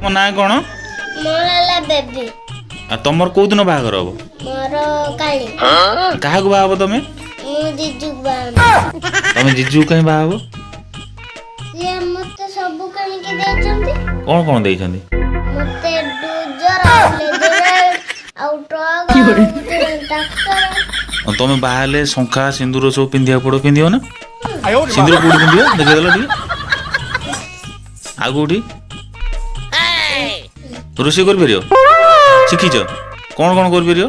ମୋ ନାଁ କ'ଣ? ମୋର ହେଲା ବେବି। ଆଉ ତମର କୋଉ ଦିନ ବାହାଘର ହବ? ମୋର କାଲି। କାହାକୁ ବାହା ହବ ତମେ? ମୁଁ ଜିଜୁକୁ ବାହା। ତମେ ଜିଜୁକୁ କାହିଁ ବାହା ହବ? ସିଏ ମତେ ସବୁ କିଣିକି ଦେଇଛନ୍ତି। କ'ଣ କ'ଣ ଦେଇଛନ୍ତି? ମତେ ଡୁଜର ଆଉ ଲେଜର ଆଉ ଟ୍ରକ୍ ଆଉ ଟ୍ରାକ୍ଟର। ଆଉ ତମେ ବାହା ହେଲେ ଶଙ୍ଖା ସିନ୍ଦୁର ସବୁ ପିନ୍ଧିବାକୁ ପଡିବ, ପିନ୍ଧିବ ନା? ସିନ୍ଦୁର କୋଉଠି ପିନ୍ଧିବ ଦେଖେଇଦେଲ ଟିକେ। ଆଉ କୋଉଠି? ରୋଷେଇ କରିପାରିବ? ଶିଖିଛ? କ'ଣ କ'ଣ କରିପାରିବ?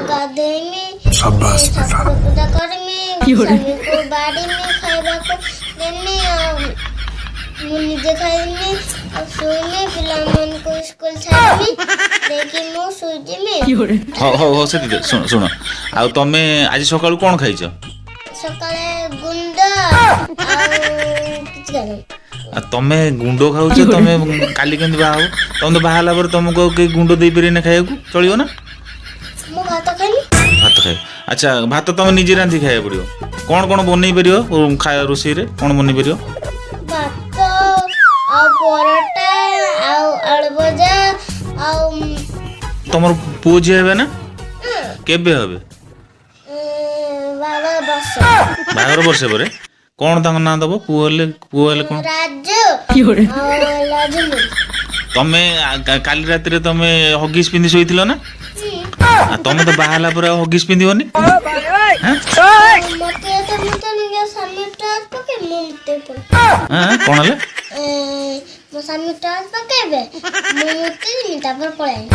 ଗାଧେଇମି, ଠାକୁର ପୂଜା କରିମି, ସ୍ୱାମୀକୁ ବାଢ଼ିମି, ଖାଇବାକୁ ଦେମି, ଆଉ ମୁଁ ନିଜେ ଖାଇମି ଆଉ ଶୋଇମି। ପିଲାମାନଙ୍କୁ ସ୍କୁଲ ଛାଡ଼ିମି, ଦେଇକି ମୁଁ ଶୋଇଯିମି। ହଉ ହଉ ହଉ, ସେତିକି। ଶୁଣ ଶୁଣ, ଆଉ ତମେ ଆଜି ସକାଳୁ କ'ଣ ଖାଇଛ? ସକାଳେ ଗୁଣ୍ଡ ଆଉ କିଛି ଖାଇନି। ଆଉ ତମେ ଗୁଣ୍ଡ ଖାଉଛ, ତମେ କାଲି କେମିତି ବାହା ହବ? ତମେ ତ ବାହା ହେଲା ପରେ ତମକୁ ଆଉ କେହି ଗୁଣ୍ଡ ଦେଇପାରିବେନି ଖାଇବାକୁ, ଚଳିବ ନା? ମୁଁ ଭାତ ଖାଇମି। ଭାତ ଖାଇବ? ଆଚ୍ଛା, ଭାତ ତମେ ନିଜେ ରାନ୍ଧି ଖାଇବାକୁ ପଡ଼ିବ। କ'ଣ କ'ଣ ବନେଇ ପାରିବ ରୋଷେଇରେ କ'ଣ ବନେଇ ପାରିବ? ଭାତ ଆଉ ପରଟା ଆଉ ଆଳୁ ଭଜା ଆଉ ତମର ପୁଅ ଝିଅ ହେବେ ନା? କେବେ ହେବେ? ବାହାଘର ବର୍ଷ। ବାହାଘର ବର୍ଷେ ପରେ। କ'ଣ ତାଙ୍କ ନାଁ ଦବ ପୁଅ ହେଲେ? ପୁଅ ହେଲେ କ'ଣ? ରାଜୁ ଆଉ ହେଲା ଝୁମୁରି। ତମେ କାଲି ରାତିରେ ତମେ ହଗିସ୍ ପିନ୍ଧି ଶୋଇଥିଲ ନା? ଆଉ ତମେ ତ ବାହା ହେଲା ପରେ ଆଉ ହଗିସ୍ ପିନ୍ଧିବନି, ହାଁ? ମତେ ତ ନିଜ ସ୍ୱାମୀ ଟର୍ଚ ପକେଇ ମୁଁ ମୁତେ। ହାଁ, କ'ଣ ହେଲା? ମୋ ସ୍ୱାମୀ ଟର୍ଚ ପକେଇବେ, ମୁଁ ମୁତିଯିବି, ତାପରେ ପଳେଇବି।